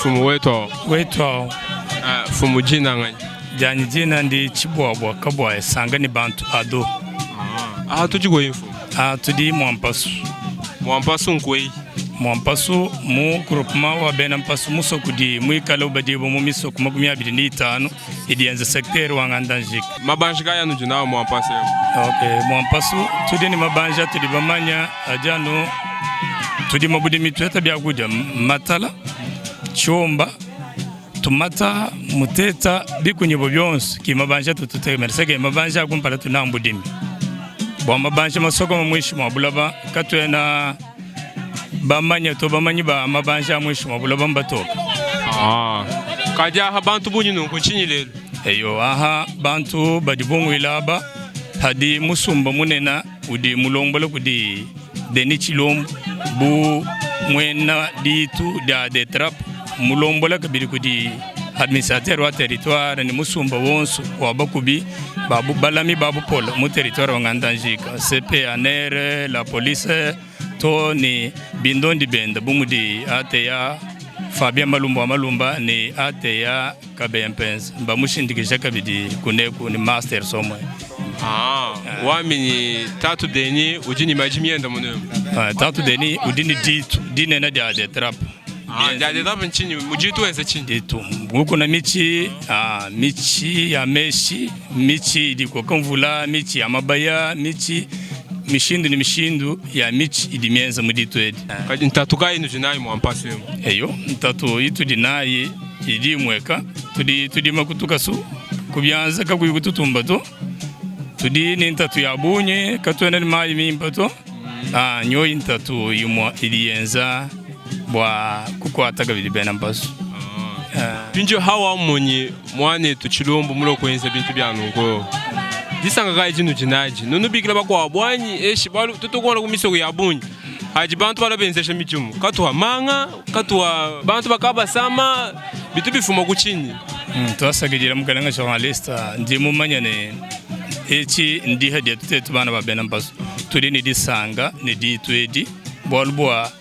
Mfumu wetu awu. Wetu awu. Ah, mfumu jina nganyi? Dianyi jina ndi Tshibuabua Kabuaya Sanga ne bantu ado. Ah, tudi kueyi mfumu? Ah, tudi Mwampasu. Mwampasu nkueyi? Mwampasu mu groupement wa bena Mpasu musoko di muikale ubadibua mu misoko 25 idi yenza secteur wa Ngandanjika. Mabanji kayi anudi nawu Mwampasu emu? Ok, Mwampasu tudi ne mabanji atudi bamanya adi anu tudima budimi tueta biakudia matala, tshiomba, tumata, muteta, bikunyibua bionso ki mabanji atutu tutekemena seke mabanji a kumpala tuna mbudimi bua mabanji masokoma muinshi mua bulaba katuena bamanya to bamanyi ba mabanji a muinshi mua buloba mbatoka. Ah, kadi aha bantu bunyi nunku ntshinyi lelu? Eyo aha bantu badi bunguila aba hadi musumba munena udi mulombola kudi Denis Tshilombo bu muena ditu dia DETRAP mulombola kabidi kudi administrateur wa territoire ne musumba wonso wa bakubi babu balami ba bupole mu territoire wa Ngandanjika CPANR la police to ne bindondi benda bu mudi ATA Fabien Malumba wa Malumba ne ATA Kabeya Mpenza mbamushindikija kabidi kuneku ne Master Somwe. Ah, wamini Tatu Denis udi ne maji mienda munemu. Ah, Tatu Denis udi ne ditu dinene dia detrap. Ah, dia detrap ntshinyi? Muditu wenza tshinyi? Ditu mukuna michi, ah, michi ya meshi, michi idi ikoka mvula, michi ya mabaya, michi mishindu ne mishindu ya michi idi mienza mu ditu edi. Kadi ntatu kayi inudi nayi mua mpasu emu? Eyo, ntatu itudi nayi idi imueka, tudi tudima ku tukasu ku bianza kakuyi kututumba to. Tudi ne ntatu ya bungi, katuena ne mayi mimpe to. Ah, nyoyi ntatu imua idi yenza bua kukuata kabidi bena mpasu. Ah. Mpindieu hawa munyi muanetu Tshilombo mulue kuenza bintu bia nunku? Disanka kayi dinudi nadi? Nunubikila bakuabu anyi? Eshi bualu tutu kuona ku misoko ya bungi hadi bantu balua benzesha midimu katuha manga katuha bantu bakabasama bitu bifuma ku tshinyi? Tuasakidila mukalenga journaliste, ndi mumanya ne etshi ndiha dietu tetu bana ba bena mpasu tudi ne disanga ne ditu edi bualu bua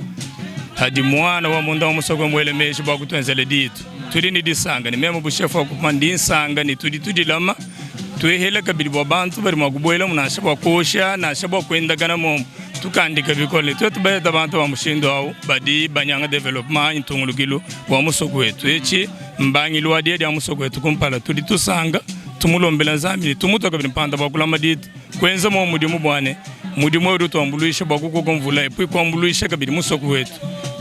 hadi muana wa munda wa musoko muele meji bua kutuenzela ditu tudi ne disanga ne meme bu chef wa kupuma ndi nsanga ne tudi tudilama tuehela kabidi bua bantu badi mua kubuelamu nansha bua kuosha nansha bua kuendakana momu tukandika bikole tuetu baheta bantu ba mushindu au badi banyanga development anyi ntungulukilu wa musoko wetu etshi mbangilu wa dia dia musoko wetu kumpala tudi tusanga tumulombela Nzambi ne tumutua kabidi mpanda bua kulama ditu kuenza mo mudimu bua ne mudimu udi utuambuluisha bua kukoka mvula epuis kuambuluisha kabidi musoko wetu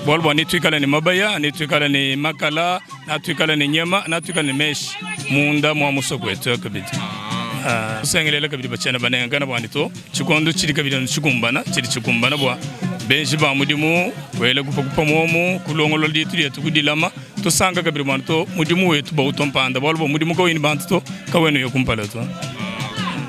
bualu bua netuikale ne mabaya netuikale ne makala natuikale ne nyama natuikale ne meshi munda mua musoko wetu kabidi ah. Kusengelela kabidi batshiena banengakana bua ne to tshikondo tshidi kabidi tshikumbana tshidi tshikumbana bua benji ba mudimu kuela kupakupa muomu kulongolola ditu dietu kudilama tusanka kabidi bua to mudimu wetu bautua mpanda bualu bua mudimu kawuyi ne bantu to kawena uya kumpala to.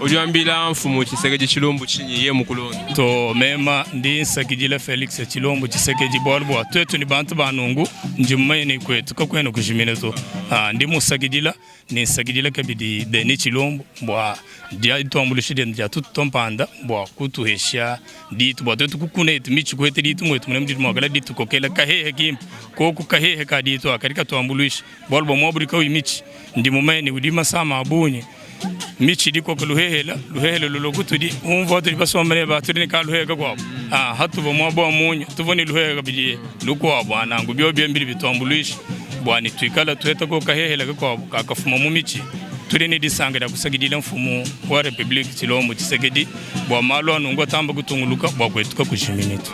Udi wambila mfumu Tshisekedi Tshilombo tshinyi ye mukulonda? To mema ndi nsakidila Felix Tshilombo Tshisekedi bualu bua tuetu ne bantu ba nungu ndi mumanye ne kuetu kakuena kujimina to. Ah, ndi musakidila ne nsakidila kabidi Denis Tshilombo bua dituambuluisha diende dia tututua mpanda bua kutuhesha ditu bua tuetu kukuna etu mitshi kuheta ditu muetu mune mudi muakala ditukokela kahehe kimpe koku kahehe ka ditu aka kadi katuambuluisha bualu bua muaba udi kauyi mitshi ndi mumanye ne udi masama a bungi mitshi idi koka luhehela luhehela lulua kutudi umvua tudi basombe ne ba tudi ne ka luhehe kakuabu ah, hatuvua muaba wa munya tuvua ne luhehe kabidi lukuabu ah, nanku biobio mbidi bituambuluisha bua ne tuikala tuheta ko kahehela kakuabu kakafuma mu mitshi tudi ne disanka dia kusakidila mfumu wa republique Tshilombo Tshisekedi bua malu a nunku atamba kutunguluka bua kuetu kakujimini to.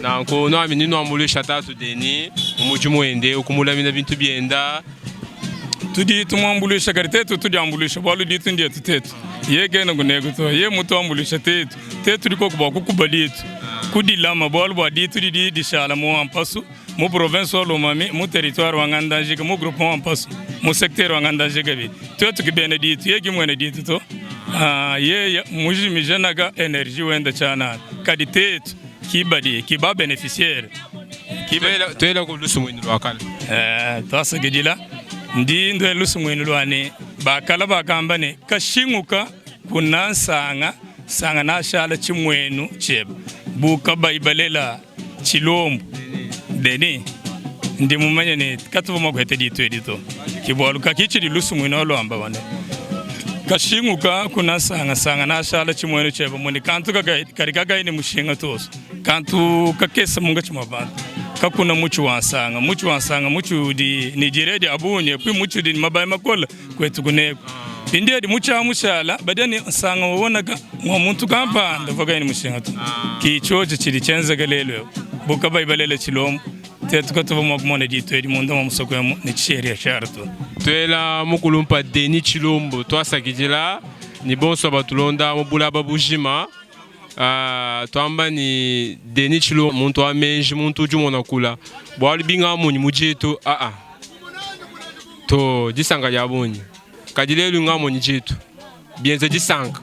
Nanku nuami nuambuluisha tatu Denis mu mudimu wende ukumulamina bintu bienda. Tudi tumuambuluisha kadi tetu tudiambuluisha bualu ditu ndietu tetu ye kena kuneku to ye mutuambuluisha tetu tetu tudi koku bua kukuba ditu kudilama bualu bua ditu didi dishala mu Wampasu mu province wa Lomami mu territoire wa Ngandanjika mu groupement wa Mpasu mu secteur wa Ngandanjika bidi tuetu ki bena ditu ye ki muena ditu to ah, yeye mujimija naka energie wenda tshianana kadi tetu ki badi ki ba beneficiaire tuela ku lusumuinu lua kale eh, twasakidila ndi nduela lusumuinu lua ne bakala bakamba ne kashinguka kuna nsanga sanga nashala tshimuenu tshieba buka bayi balela Tshilombo Denis. Ndi mumanye ne katuvua mua kuheta ditu edi to. Ki bualu kakitshidi lusumuinu aluamba bane. Kashinguka kuna sanga sanga nashala tshimuenu tshiebe muni kantu kadi kakayi ne mushinga toso. Kantu kakese munkatshi mua bantu. Kakuna mutshi wa nsanga, mutshi wa nsanga mutshi udi ne dire dia bungi epi mutshi udi ne mabaya makole kwetu kuneku. Mpindiedi mutshi awu mushala badia ne nsanga wawonaka ngua muntu kampanda uvua kayi ne mushinga to. Ki tshiotshi tshidi tshienzeka lelu eu. Bu kabayi balela tshilombo, tuetu katuvua mua kumona ditu edi munda mua musoko emu ne tshisheria tshiaru to. Tuela mukulumpa Denis Tshilombo tuasakidila ne bonso batulonda mu bulaba bujima. Tuamba ne Denis Tshilombo muntu wa meji, muntu udi umona kula bualu bingamunyi mu dietu aa to disanka dia bungi kadi lelu ngamunyi dietu bienze disanka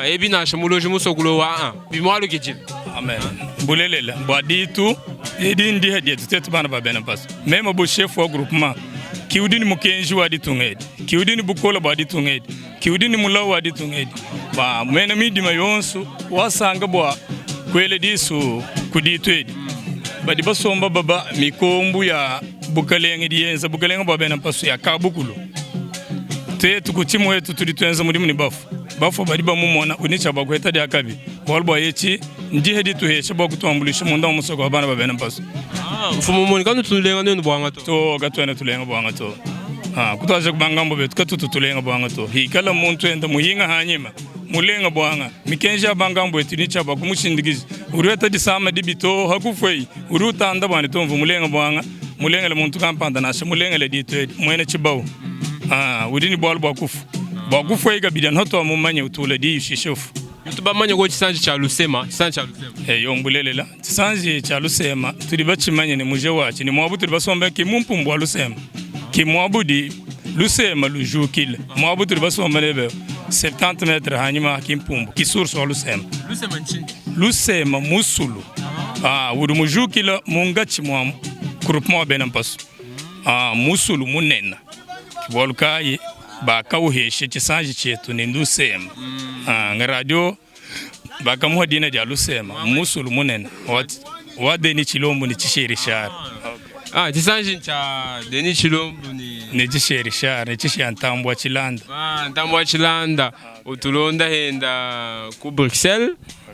ebi nansha muloji musokulo wa aa bimualukidila. Amen. Bulelela bua ditu edi ndiha dietu tetu bana ba bena mpasu. Meme bu chef wa groupement ki udi ne mukenji wa ditunga edi, ki udi ne bukole bua ditunga edi, ki udi ne mulawu wa ditunga edi. Ba muena midima yonso wasanka bua kuela disu ku ditu edi. Badi basomba baba mikombu ya bukalenge idi yenza bukalenge bua bena mpasu ya kabukulu. Tuetu ku tshimu etu tudi tuenza mudimu ne bafu. Bafu badi bamumona udi ne tshia bua kuheta diakabi, bualu bua etshi ndihe dituhesha bua kutuambuluisha munda wa musoko wa bana ba bena mpasu. Ah, mfumu moni kanu tulenga nenu buanga to. To katuena tulenga buanga to. Ah, kutuaja kubangambo betu katutu tulenga buanga to. Hikala muntu enda muhinga hanyima mulenga buanga mikenji ya bangambo etu ni tshia bua kumushindikija uri weta disama dibi to hakufei uri utanda bua ne tomvu mulenga buanga mulengele muntu kampanda nansha mulengele ditu edi muena tshibawu ah, udi ne bualu bua kufu bua kufei kabidi anu mumanye utula diyi ushishe ufu Tutu bamanye ko tshisanji tshia lusema tshisanji tshia lusema eyo mbulelela tshisanji tshia lusema tudi batshimanye ne muje watshi ne muabu tudi basombe ki mumpumbu wa lusema ki muabudi lusema lujukile muabu tudi basombe nebe 70 metre hanyima ki mpumbu ki source wa lusema lusema ntshinyi lusema musulu ah, udi mujukila mungatshi mua groupement wa bena mpasu ah, musulu munene bualu kayi bakauheshe tshisanji tshietu ne lusema ah, nga radio bakamuha dina dia lusema musulu munene wa, wa Denis Tshilombo ne Tshisheri-Shari ah tshisanji tshia Denis Tshilombo ne ne Tshisheri-Shari ne Tshishiya Ntambua Tshilanda ah, Ntambua Tshilanda utulonda henda ku Bruxelles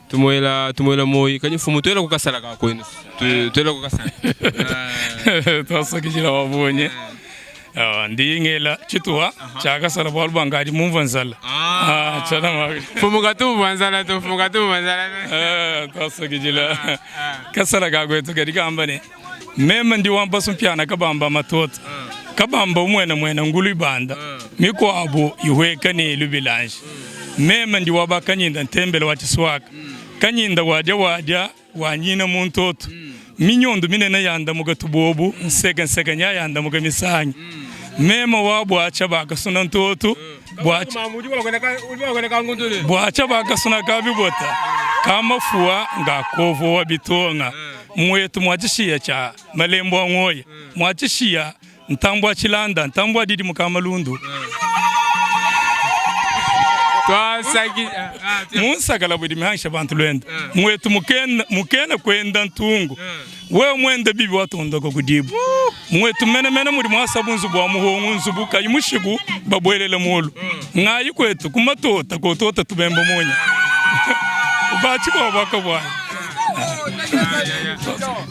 tumuela tumuela moyi kadi mfumu tuela kukasala ka kwenu tuela kukasala twasakidila wabonye Ah, ndi ngela tshituha tshiakasala bualu bua ngadi mumvua nzala Ah, tshiana ma- mfumu katumvua nzala to mfumu katumvua nzala Ah, twasakidila kasala kakwetu kadi kamba ne meme ndi wampasu mpiana kabamba matota kabamba umwene mwene ngulu ibanda mikuabu ihweka ne lubilanji meme ndi waba kanyinda ntembele wa tshiswaka kanyinda wadya wadya wanyina mu ntoto minyundu minene yandamuka tubobu nseke nseke nya yandamuka misangi meme wa bwacha bakasuna ntoto bwacha bwacha bakasuna kabibota kamafuwa ngakovowa bitonga mwetu mwacishiya cha malembo a ng'oya mwacishiya ntambo wa tshilanda ntambo wa didi mukamalundu twasaki munsakala budi mihangisha bantu lwenda mwetu mukena, mukena kwenda ntungu wewe mwenda bibi watondoka kudibu mwetu menemene mudi mwasabu nzubu wa muhongo nzubu kayi mushiku babwelela mulu ngayi kwetu kumatota kotota tubemba munya bachi bwa bwaka bwana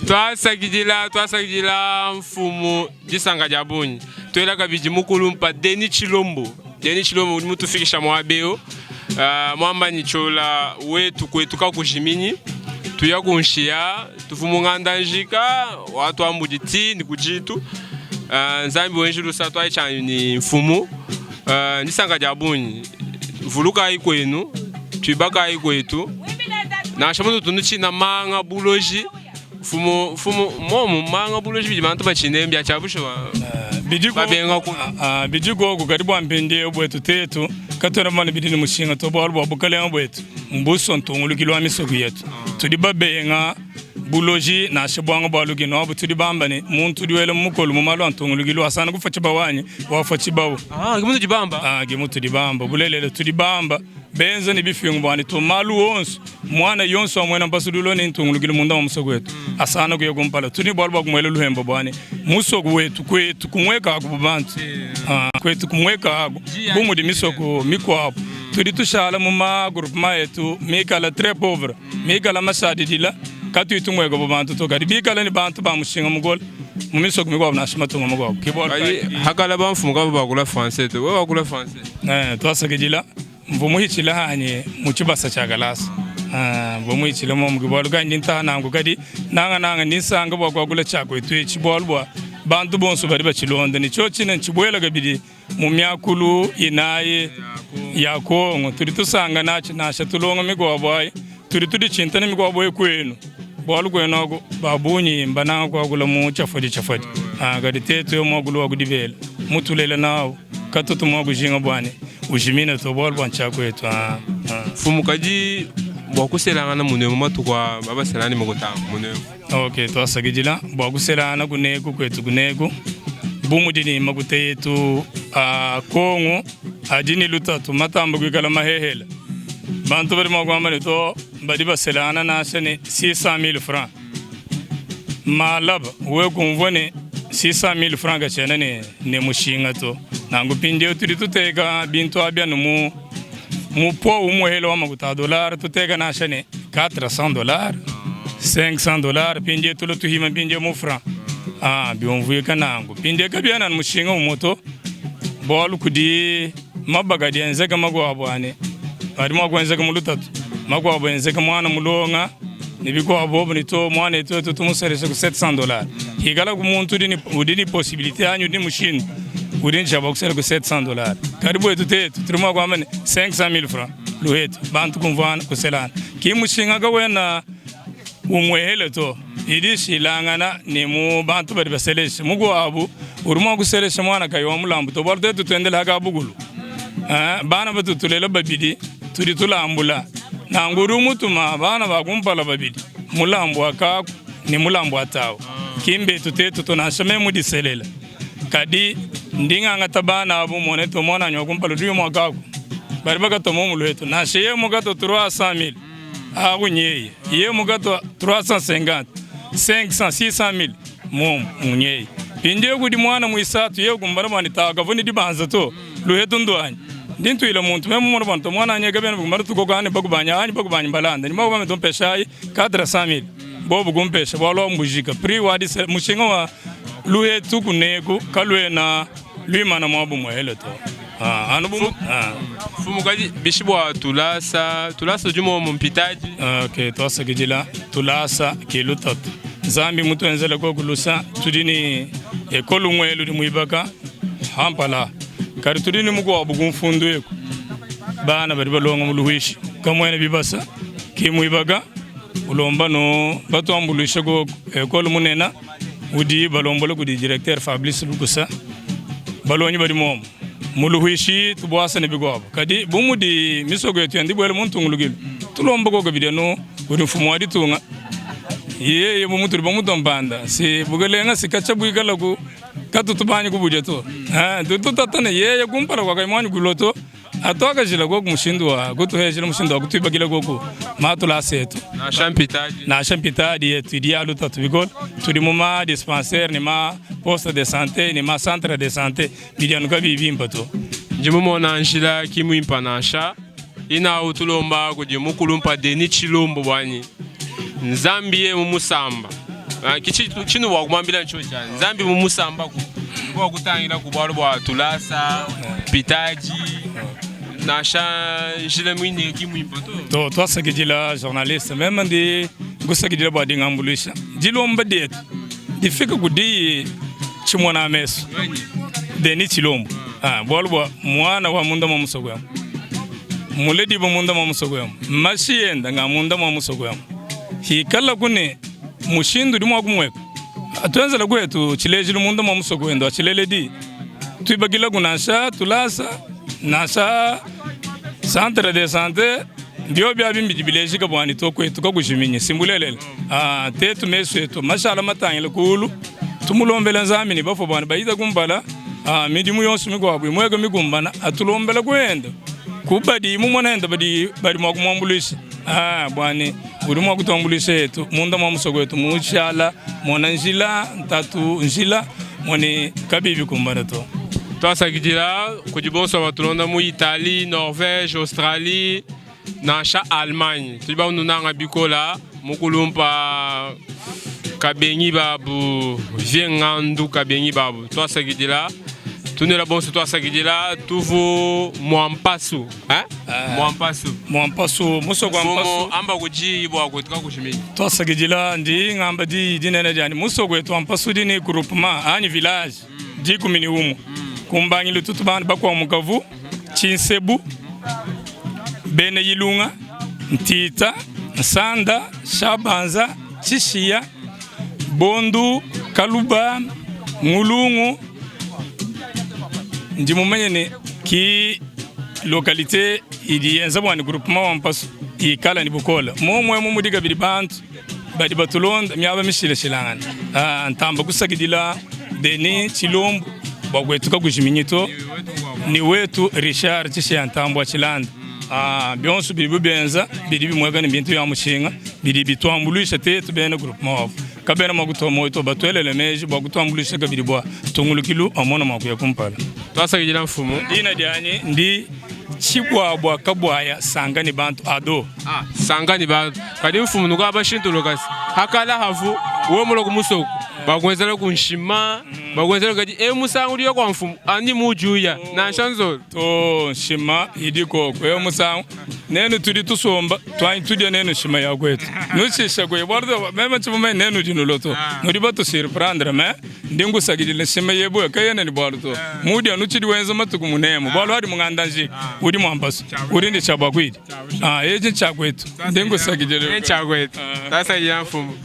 twasakidila twasakidila mfumu disanka dia bungi tuela kabidi mukulumpa Denis Tshilombo Denis Tshilombo udi mutufikisha muaba eu uh, muamba ni tshiola wetu kwetu kakujiminyi tuya kunshiya tuvu munganda njika watuambudi ti ni kujitu uh, nzambi wenji lusa twaicha ni mfumu uh, disanka dia bungi vulukayi kwenu tuibakayi kwetu nansha muntu tundu tshina manga buloji mfumu mfumu momu manga buloji bidi bantu batshine mbia tshia bushuwa babenga ku bidi gogo kadi bua mpindieu buetu tetu katuena bamane bidi ne mushinga to bualu bua bukalenga buetu mbuso ntungulukilu wa misoko yetu tudi babenga. Buloji nansha buanga bua lukinu abu tudi bamba ne muntu udi wela mukolo mu malu a ntungulukilu asana kufua tshibawu anyi wafua tshibawu. Ah, ke mutudi bamba. Ah, ke mutudi bamba bulelela tudi bamba benza ne bifingu bua ne to malu onso muana yonso wa muena mpasu udi ne ntungulukilu munda wa musoko wetu asana kuya kumpala tudi ne bualu bua kumuela luhemba bua ne musoko wetu kwetu kumueka aku bu bantu ah, kwetu kumueka aku bu mudi misoko mikuabu tudi tushala mu ma groupement etu mikala très pauvre mikala masadidila katuyi tumueka bu bantu to kadi bikala ne bantu ba mushinga mukole mu misoko mikuabu nansha matunga makuabu ke bualu Kadi hakala bamfumu kaba bakula français to wewe wakula français. Eh, twasakidila mvua muhitshila hanyi mu tshibasa tshia kalasa Ah, mvua muhitshila momu ke bualu kayi ndi ntaha nanku kadi nangananga ndi nsanka bua kuakula tshia kuetu etshi bualu bua bantu bonso badi batshilonda ne tshiotshine ntshibuela kabidi mu miakulu inayi ya Kongo tudi tusanga natshi nansha tulonga mikuabu ayi tudi tuditshinta ne mikuabu ayi kuenu bualu kuenu aku ba bungi mbananga kuakula mu tshiafadi tshiafadi ah, kadi tetu yo muakulu wa kudibela mutulela nawu katutu mua kujinga bua ne ujimine to bualu bua ntshia kuetu ah, ah. Mfumu kadi bua kuselangana munemu matuku a babaselani mukutanga munemu. Ok, twasakidila bua kuselangana kuneku kuetu kuneku bu mudi ne makuta etu a Kongo adi ne lutatu matamba kuikala mahehela bantu badi mua kuamba ne to badi baselangana nansha ne 600 000 francs malaba we kumvua ne 600 000 francs katshiena ne, ne mushinga to nanku mpindieu tudi tuteka bintu abi anu mu mu po umuhele wa makuta a dollar tuteka nansha ne 400 dollar 500 dollar mpindieu tulo tuhima mpindieu mu franc ah biumvuika nanku mpindieu kabiena ne mushinga umue to bualu kudi mabaka adi enzeka makuabu ane adi mua kuenzeka mu lutatu makuabu enzeka muana mulonga ne bikuabu bobu ne to muana etu etu tumuselesha ku 700 dollar ikala ku muntu udi ne udi ne possibilité anyi udi ne mushindu udi ne tshia kusela ku 700 dollar kadi buetu tetu tudi mua kuamba ne 500 000 francs luhetu bantu kumvuana kuselana ki mushinga kawena umuehele to idi ishilangana ne mu bantu badi baselesha mukuabu udi mua kuselesha muana kayi wa mulambu to bualu tuetu tuendela haka bugulu bana batu tulela babidi tudi tulambula nangu udi umutuma bana ba kumpala babidi mulambu wa kaku ne mulambu wa tawu kimbetu tetu to nansha meme mudiselela kadi ndi ngangata bana abu mone to muananyi wa kumpala udi mua kaku badi bakatoma mu luhetu nansha ye mukato 300 000 akunyeye ye mukato 350 500 600 000 momu munyeye pindiye kudi mwana muisatu ye kumbala bwani takavuni dibanza to luhetu ndwanyi ndi ntuila muntu meme mumona bwani to mwana anyega bena kumbala tukokane bakubanya anyi bakubanya mbalanda ni bakubanya tompeshayi 400 000 bobu kumpesha bualu ambujika prix wa dise mushinga wa luhetu kuneku kaluena luimana muabu muele to ah, anu bu ah. Mfumu kadi bishi bua tulasa tulasa udi momu mpitaji. Ok twasakidila tulasa kilu tatu nzambi mutuenzele koku lusa tudi ni ekolu umue ludi muibaka hampala kadi tudi ni mukuabu ku mfundu eku bana badi balonga mu luhuishi kamuena bibasa ki muibaka ulomba no batuambuluisha koku ekolu munena udi balombola kudi directeur Fabrice Lukusa balongi badi momu mu luhuishi tubuasa ne bikuabu kadi bu mudi misoko yetu yandi buela mu ntungulukilu tulomba koko bidi anu kudi mfumu wa ditunga yeye bu mutudi bamutua mpanda si bukelenga si katshia buikalaku katutu banyi kubudia to tudi tutata ne yeye kumpala kua kayi muanyi kulua to atuakajila koku mushindu wa kutuhejela mushindu wa kutuibakila koku matulasa etu Nansha mpitaji. nansha mpitadi yetu idi ya lutatu bikole tudi mu ma dispensaire ne ma poste de santé ne ma centre de santé bidi anu kabiyi bimpa to Ndi mumona njila ki muimpa nansha inawu tulomba kudi mukulumpa Denis Tshilombo bwanyi Nzambi ye mumusamba Ah, kichi chinu bwa kumwambila ncho cha Nzambi mumusamba ku bwa kutangila ku bwalu bwa tulasa pitaji nansha njila mwine ki muimpa to to twasakidila journaliste meme ndi nkusakidila bua dingambuluisha dilomba dietu difika kudi tshimona mesu Denis Tshilombo ah, bualu bua muana wa munda mua musoko yamu muledibo munda mua musoko yamu mashi yenda nga munda mua musoko yamu hikala kune mushindu udi mua kumueka tuenzela kwetu tshilejilu munda mua musoko wenda wa tshileledi tuibakilaku nansha tulasa nansha centre de santé. Mbiobi abi mbidi bilejika bua ne tuokuetu kakujiminyi, si mbulelela? Tetu mesu etu mashala matangile kuulu, tumulombela Nzambi ne bafua bua ne bayita kumpala, midimu yonso mikuabu imueka mikumbana, atulombela kuenda ku badi mumona enda badi badi mua kumuambuluisha, bua ne udi mua kutuambuluisha etu munda mua musoko wetu mushala mona njila ntatu njila mone kabiyi bikumbana to. Tuasakidila kudi bonso batulonda mu Italie, Norvège, Australie nansha Allemagne. Tudi banunanga bikola mukulumpa kabengi babu vie ngandu kabengi babu. Tuasakidila tunela bonso tuasakidila tuvu mwampasu eh? Mwampasu Mwampasu musoko wa Mpasu amba kuji bwa kwetu kakushimini. Tuasakidila ndi ngamba di dinene diani musoko wetu wa Mpasu di ni groupement anyi village 11 kumbangilu tutu bantu bakwa mukavu Tshinsebu Bene Ilunga Ntita Nsanda Shabanza Tshishiya Bondu Kaluba Ngulungu ndi mumanye ne ki localité idi yenza bua ne groupement wa Mpasu ikala ne bukole momwe mu mudi kabidi bantu badi batulonda miaba mishilashilangane. Ntamba kusakidila Denis Tshilombo bua kuetu kakujiminyi to ni wetu Richard Tshishiya Ntambua Tshilanda. Bionso bidibu benza bidi bimueka ne bintu bia mushinga bidi bituambuluisha tetu bena groupement wabu kabena mua kutua muoyo to batuelele meji bua kutuambuluisha kabidi bua tungulukilu amona mua kuya kumpala. Tuasakidila mfumu. Dina dianyi ndi Tshibuabua Kabuaya Sanga ne bantu ado. Sanga ne bantu kadi mfumu nuka bashintuluka hakala havu wemulo ku musoko bakuenzela ku nshima bakuenzela kadi e musangu diyo kwa mfumu andi mujuya nansha nzolo to nshima idi koko e musangu nenu tudi tusomba twanyi tudia nenu nshima ya kwetu nushisha kwe bwalu meme tshivuma nenu dinulo to nudi batu surprendre mais ndi ngusakidila nshima yebu kayena ni bwalu to mudia nutshidi wenza matuku munemu bwalu adi munganda nji udi mwampasu udi ndi tsha bwakwidi eci ntsha kwetu ndi ngusakidila ntsha kwetu twasakidila mfumu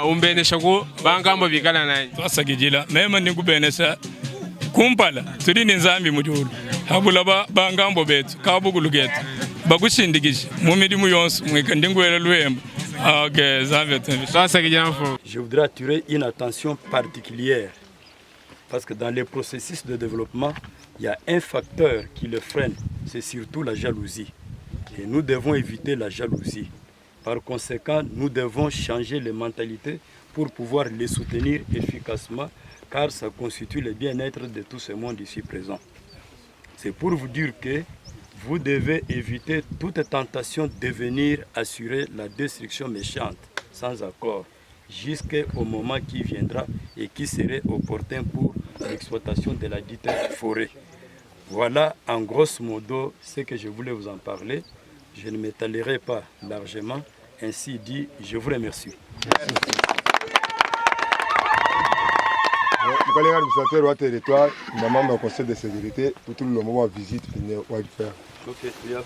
umbenesha ku bangambo bikala nanyi twasakidila meme ndi nkubenesha kumpala tudi ni Nzambi mu diulu habula ba bangambo betu kabukulu ketu bakushindikisha mu midimu yonso mwika ndi nguela luemba. Ok, Nzambi atumbishe. Twasakidila mfumu. Je voudrais attirer une attention particulière parce que dans les processus de développement, il y a un facteur qui le freine, c'est surtout la jalousie. Et nous devons éviter la jalousie. Par conséquent, nous devons changer les mentalités pour pouvoir les soutenir efficacement, car ça constitue le bien-être de tout ce monde ici présent. C'est pour vous dire que vous devez éviter toute tentation de venir assurer la destruction méchante sans accord, jusqu'au moment qui viendra et qui serait opportun pour l'exploitation de la dite forêt. Voilà en grosso modo ce que je voulais vous en parler. Je ne m'étalerai pas largement. Ainsi dit, je vous remercie. Mukalenga administrateur wa territoire na membre ya conseil de sécurité tutulomba wa visite pine wa faire. Ok, bien.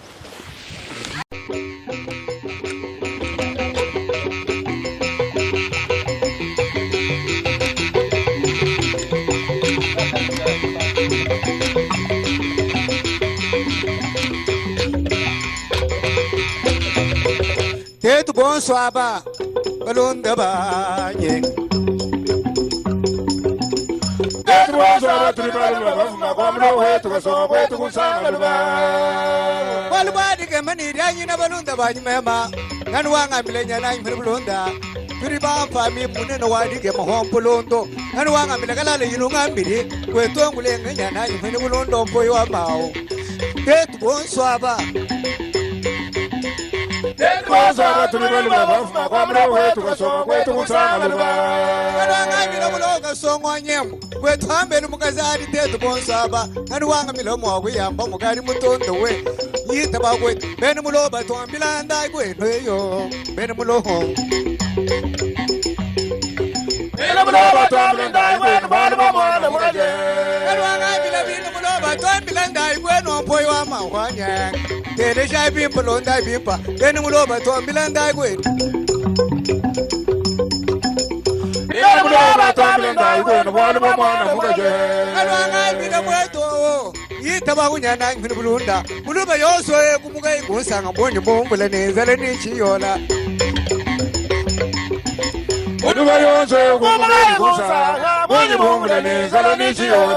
Tetu bonso aba balonda banye. Tetu bonso aba tuli balonda bafuma kwa mulo wetu kasonga kwetu kusanga luba. Walubadi kemani ryanyi na balonda banyi mema. Nanu wanga milenya na imhiri bulonda. Turi ba mi munene wadi ke mahompulondo. Nanu wanga milekalale yilunga mbiri. Kwetu ngulenga nyana imhiri bulondo mpoyo wa mao. Tetu bonso aba. Tetu bonso aba tuli balonda bafuma kwa mulo wetu kasonga kwetu kusanga luba. Nanu wanga milomuloka songwa nyembo. Kwetu hambeni mukazali tetu bonso aba. Nanu wanga milomo wakuyamba mukali mutondo we. Yita bakwetu. Bene muloba twambila ndai kwenu eyo. Bene muloho. Bene muloba twambila ndai kwenu bana ba mwana mukaje. Nanu wanga mila bino muloba twambila ndai kwenu mpoyo wa mahwanya. Tele shai bimpa londa bimpa. Bene muloba twambila ndai kwenu. Bene Bena twambile ndayi kwenu bwalu bwa mwana mukaje. Kalwanga mweto yitaba kunyana nkhini bulunda muluba yoso kumuka ikunsanga mbonyi bumbula nenzala nichiyola. Muluba yonse kumuka ikunsanga mbonyi bumbula nenzala nichiyola.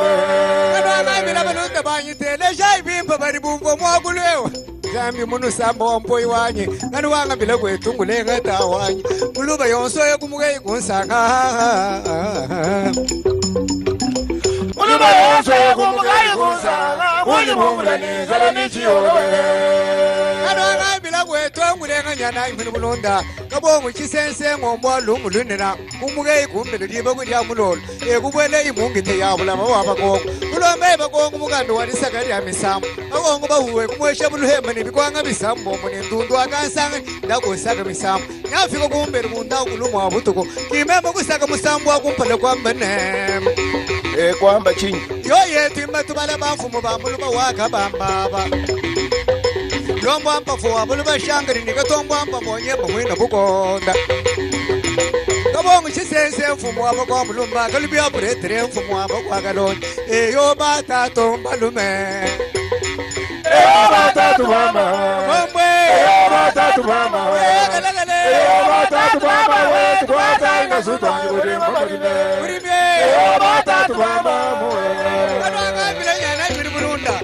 Kalwanga balunda banyitele shaibimba bari bumva mwakulwewa zambi munusamba wa mpoi wanye ngani wangambile kwetu ngulenga tawanye muluba yonso kumuka ikunsanga. Muluba yonse kumuka ikunsanga mbonyi bumbula nenzala nichiyola. Kalwangambila kwetu ngulenga nyana imphini bulunda kabongo chisense ngombo lungulunina kumuke ikumbile liba kulya mulolo ekubwele imungite yabulama wabakongo kulomba ebakongo mukando walisaka lya misambo bakongo bahuwe kumwesha buluhema nibikwanga misambo munindundu akansanga ndakusaka misambo nyafika kumbele mundakulumwa butuku kimema kusaka musambo akumpala kwambane. Kwamba chinyi. Yo yetu imatubala bamfumu bamuluba wakabambaba lombwamba fo abuluba shangari nikatombwamba bonye bamwina bukonda kabongo chisense mfumu wabo kwa mulumba kalubya buretere mfumu wabo kwa kalonyi eyo batato mbalume. Eyo batatu mama. Bombwe. Eyo batatu mama. Galagale. Eyo batatu mama we tukwata ingasutwa ngiburi mbabarime. Burimye. Eyo batatu mama muwe. Kalwangambila nyana ibiri bulunda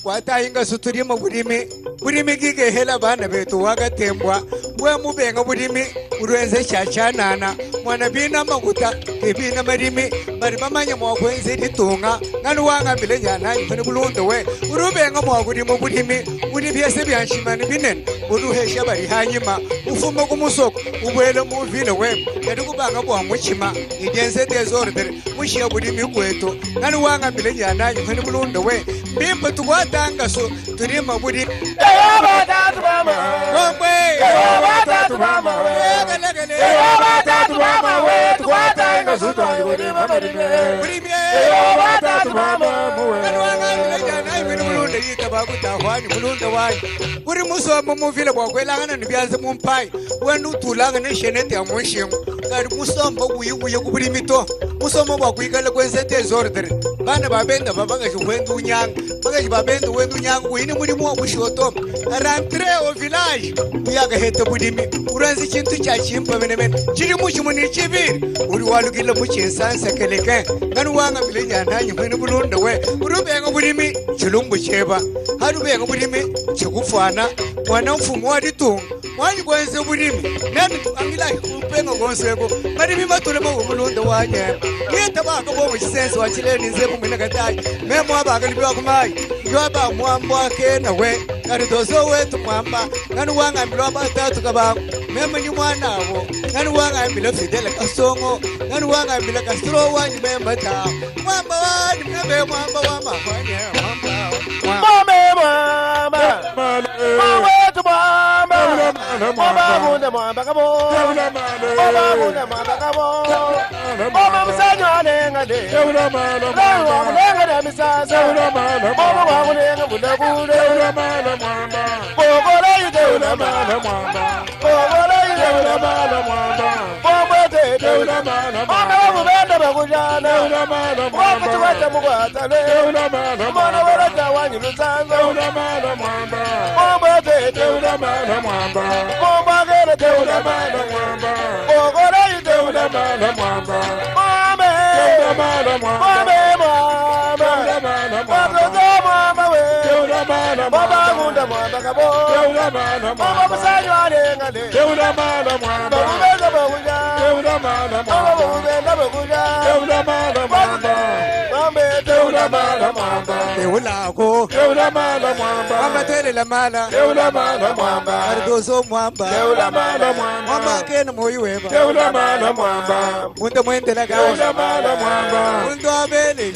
kwatahinga suturima bulimi bulimi gigehela bana betu wagatembwa we mubenga bulimi ulwenze chachanana mwana bina maguta kebina malimi bali bamanya mwakwenze litunga ngani wangambile nyana ifuni bulundu we urubenga mwakulima bulimi uli byese byanshimani binene uluhesha bali hanyuma ufuma kumusoko ubwele muvile we kadi kubanga bwa muchima idyenze desordre mushiya bulimi kwetu ngani wangambile nyana ifuni bulundu we mbimba tukwatangaso tulima bulimi. Eyo batatu mama. Bombwe. Eyo batatu mama we. Galagale. Eyo batatu mama we tukwata ingasutwa ngiburi mbabarime. Bulimye. Eyo batatu mama muwe. Mulunda wanyi uri musomo muvile bwakwelangana nibyanze mumpai wena utulanga neshenete ya munshingo kali musombo wuyiwuye kubulimi to musomo bwakwikala kwensete ezordre bana babenda babakashi wenda unyanga bakashi babenda wenda unyanga wini mulimo wa bushoto rentre au village uyakaheta bulimi uranzi chintu cha chimpa menemene chili muchimu ni chibiri uri walukile muchinsansa keleke ngani wangambile nyananyi mwene bulunda we urubenga bulimi chilumbu cheba harubenga bulimi chikufwana mwana mfumu wa litunga mwanyi kwenze bulimi nani angila kupenga konseko malimi matule mo mulunda wanye yeta baka bo muchisense wachileni nze mumwina katayi memo abakalibiwa kumayi yoba mwambo akena we kari dozo wetu mwamba ngani wangambila batatu kabangu memo ni mwana abo ngani wangambila Fidel Kasongo ngani wangambila Castro wanyi memba ta mwamba wani mebe mwamba wa mafanye mwamba. Mwame mwamba. Mwetu mwamba. Mwamba kunde mwamba kabo. Mwamba kunde mwamba kabo. Mwamba musanyo alenga de. Mwamba kulenga de misasa. Mwamba wakulenga bule bule. Bogola yute Bogola yute Bombe tete. Mwamba wabubenda bakujana. Wakuchikwata mukwatale. Mwana waraja wanyu lusanzo. Bombe tete. Bomba gere te. Bogola yute Mwambe. Mwambe mwamba. Mwatozo mwamba we. Mwamba kunda mwamba kabo. Mwamba musanyo alenga de. Bakubenda bakujana. Mwamba bakubenda bakujana. Mwambe te. Eulako mwamba twelela mala aridozo mwamba mwamba akena moyo weba mundu mwendela gaza mundu abele.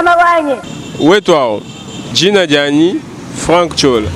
Nyama wanyi. Wetu awu, dina dianyi Franck Ciola.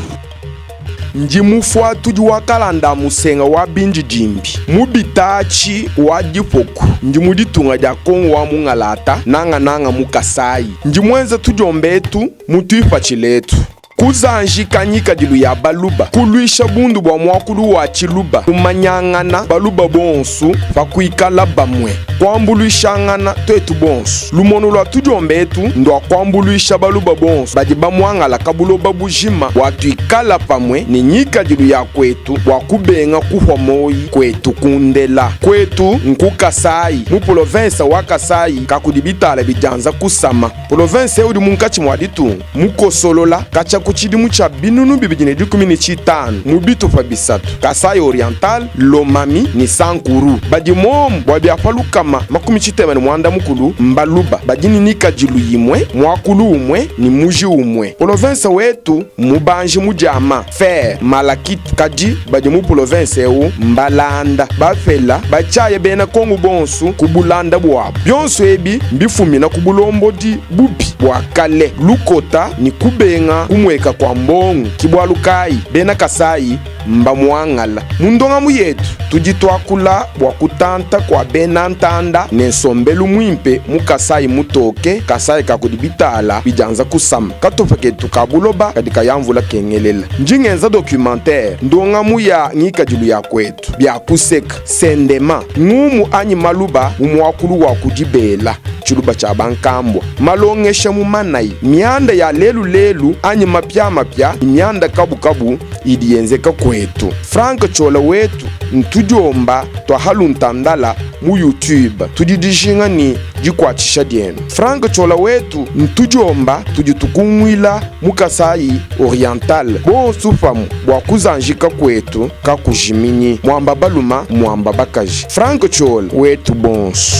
Ndi mufuatudi wa kalanda a musenga wa bindidimbi mu bitaatshi wa dipoku. Ndi mu ditunga dia Kongo wa mungalata, nangananga mu Kasayi. Ndi muenza tudiomba etu mu tuipatshila etu. Kuzanjika ngikadilu ya Baluba, kuluisha bundu bua muakulu wa Tshiluba, kumanyangana Baluba bonsu pa kuikala bamue, kuambuluishangana tuetu bonsu. Lumonu lua tudiomba etu ndua kuambuluisha Baluba bonsu badi bamuangalaka buloba bujima bua tuikala pamue ne ngikadilu ya kuetu bua kubenga kuhua moyi kuetu kundela. Kuetu nku Kasayi, mu polovensa wa Kasayi kakudi bitala bidianza kusama. Polovense eu udi munkatshi mua ditunga, mukosolola katshia ku tshidimu tshia 2015 mu bitupa bisatu, Kasaï Oriental, Lomami ne Sankuru. Badi momu bua bia pa 360 mbaluba badi ne nikadilu yimue, muakulu umue ne muji umue. Polovense wetu mmubanji mu diama, fer, malachite, kadi badi mu polovense eu mbalanda, bapela, batshiaya bena Kongo bonsu ku bulanda buabu. Bionso ebi mbifumina ku bulombodi bubi bua kale, lukota ne kubenga kumueka kua mbongo. Ki bualu kayi bena Kasayi mbamuangala. Mu ndongamu yetu tudi tuakula bua kutanta kua bena ntanda ne nsombelu muimpe mu Kasayi mutoke, Kasayi ka kudi bitala bidianza kusama. Katupa ketu ka buloba kadi kaya mvula kengelela. Ndi ngenza documentaire, ndongamu ya ngikadilu ya kuetu, bia kuseka, sendema, ngumu anyi maluba mu muakulu wa ku dibela, tshiluba tshia bankambua, malongesha mu manayi, mianda ya lelu lelu anyi mapiamapia ne mianda kabukabu idi yenzeka kuetu. Franck Ciola wetu ntudiomba tua haluntandala mu YouTube. Tudi dijinga ne dikuatshisha dienu. Franck Ciola wetu ntudiomba tudi tukunguila mu Kasaï Oriental bonsu pamue bua kuzanjika kuetu kakujiminyi. Muamba baluma muamba bakaji. Franck Ciola wetu bonsu.